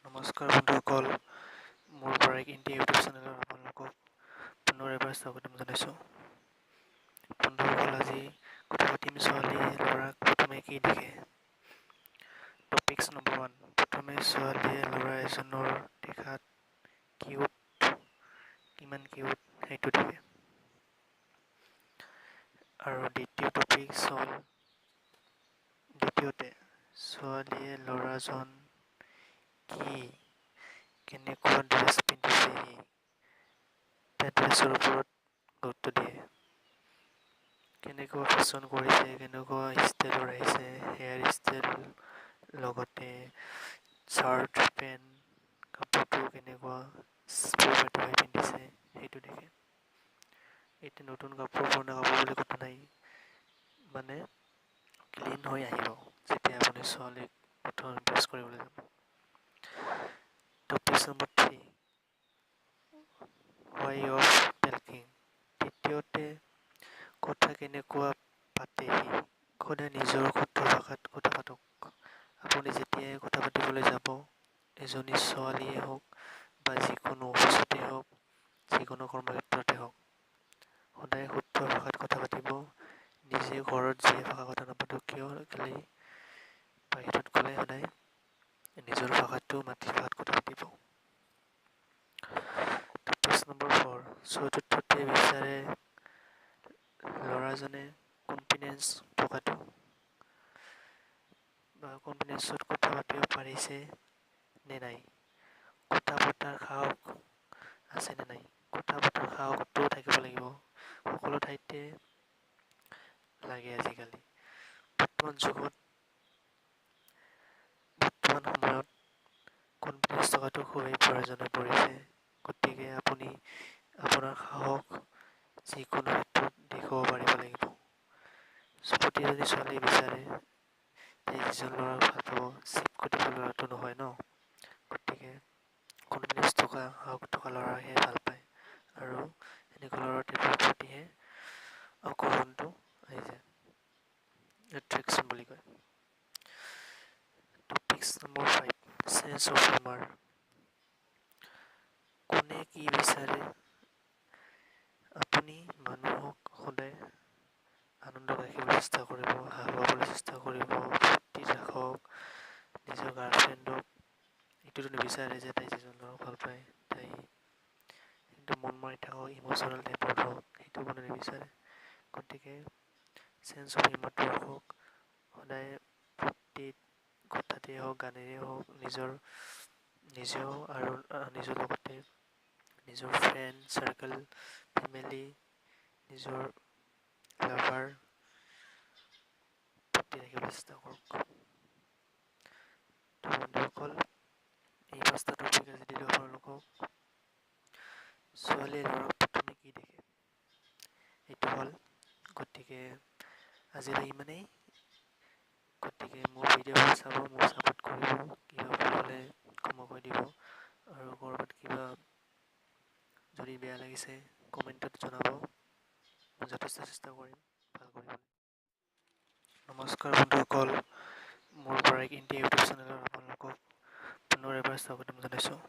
নমস্কাৰ বন্ধুসকল, মোৰ বৰাক ইণ্ডিয়া ইউটিউব চেনেলত আপোনালোকক পুনৰ এবাৰ স্বাগতম জনাইছোঁ। বন্ধুসকল, আজি কথা পাতিম ছোৱালীয়ে ল'ৰাক প্ৰথমে কি দেখে। টপিকছ নম্বৰ 1, প্ৰথমে ছোৱালীয়ে ল'ৰা এজনৰ দেখাত কিউট, কিমান কিউট সেইটো দেখে। আৰু দ্বিতীয় টপিকছ হ'ল, দ্বিতীয়তে ছোৱালীয়ে ল'ৰাজন কি কেনেকুৱা ড্ৰেছ পিন্ধিছে, সি তাৰ ড্ৰেছৰ ওপৰত গুৰুত্ব দিয়ে। কেনেকুৱা ফেশ্বন কৰিছে, কেনেকুৱা ষ্টাইলৰ আহিছে, হেয়াৰ ষ্টাইল, লগতে চাৰ্ট পেণ্ট, কাপোৰটো কেনেকুৱা হৈ পিন্ধিছে সেইটো দেখে। এতিয়া নতুন কাপোৰ, পুৰণা কাপোৰ বুলি কথা নাই, মানে ক্লিন হৈ আহিব যেতিয়া আপুনি ছোৱালীক প্ৰথম ইমপ্ৰেছ কৰিবলৈ যাব। Topics number 3, way of talking. তৃতীয়তে কথা কেনেকুৱা পাতে সি। সদায় নিজৰ শুদ্ধ ভাষাত কথা পাতক। আপুনি যেতিয়াই কথা পাতিবলৈ যাব, এজনী ছোৱালীয়ে হওক বা যিকোনো অফিচতে হওক, যিকোনো কৰ্মক্ষেত্ৰতে হওক, সদায় শুদ্ধ ভাষাত কথা পাতিব। নিজে ঘৰত যিয়ে ভাষা কথা নাপাতক কিয়, খালি বাহিৰত গ'লে সদায় নিজৰ ভাষাটো, মাতৃভাষাত কথা পাতিব। টপিকছ নম্বৰ 4, চতুৰ্থতে বিচাৰে ল'ৰাজনে কনফিডেঞ্চ থকাটো বা কনফিডেঞ্চত কথা পাতিব পাৰিছে নে নাই, কথা পতাৰ সাহস আছে নে নাই। কথা পতাৰ সাহসটো থাকিব লাগিব, সকলো ঠাইতে লাগে আজিকালি। বৰ্তমান যুগত, বৰ্তমান সময়ত কনফিডেঞ্চ থকাটো খুবেই প্ৰয়োজন হৈ পৰিছে। গতিকে আপুনি আপোনাৰ সাহস যিকোনো ক্ষেত্ৰত দেখুৱাব পাৰিব লাগিব। প্ৰতিজনী ছোৱালীয়ে বিচাৰে যে যিজন ল'ৰাক ভাল পাব, চিপকু টাইপৰ ল'ৰাটো নহয় ন। গতিকে কনফিডেঞ্চ থকা, সাহস থকা ল'ৰাহে ভাল পায় আৰু এনেকুৱা ল'ৰাৰ টাইপৰ প্ৰতিহে আকৰ্ষণটো আহি যায়, এট্ৰেকশ্যন বুলি কয়। Topics number 5, sense of humour. কোনে কি বিচাৰে। আপুনি মানুহক সদায় আনন্দ ৰাখিবলৈ চেষ্টা কৰিব, হাঁহুৱাবলৈ চেষ্টা কৰিব, ফূৰ্তিত ৰাখক নিজৰ গাৰ্লফ্ৰেণ্ডক। এইটোতো নিবিচাৰে যে তাই যিজন ল'ৰাক ভাল পায় তাই একদম মন মাৰি থাকক, ইম'চনেল টাইপৰ হওক, সেইটো কোনো নিবিচাৰে। গতিকে চেন্স অফ হিউমাৰটো ৰাখক সদায়। ফূৰ্তিত কথাতেই হওক, গানেৰেই হওক, নিজৰ নিজেও আৰু নিজৰ লগতে নিজৰ ফ্ৰেণ্ড চাৰ্কেল, ফেমিলি, নিজৰ লাভাৰ ফূৰ্তি ৰাখিবলৈ চেষ্টা কৰক। তো বন্ধুসকল, এই পাঁচটা টপিক আজি দিলোঁ আপোনালোকক। ছোৱালীয়ে ল'ৰাক প্ৰথমে কি দেখে, এইটো হ'ল। গতিকে আজিলৈ ইমানেই। গতিকে মোৰ ভিডিঅ'বোৰ চাব, মোক ছাপোৰ্ট কৰিব, কিবা ভুল হ'লে ক্ষমা কৰি দিব আৰু ক'ৰবাত কিবা যদি বেয়া লাগিছে কমেণ্টত জনাব। মই যথেষ্ট চেষ্টা কৰিম ভাল কৰিবলৈ। নমস্কাৰ বন্ধুসকল, মোৰ বৰাক ইণ্ডিয়া ইউটিউব চেনেলত আপোনালোকক পুনৰ এবাৰ স্বাগতম জনাইছোঁ।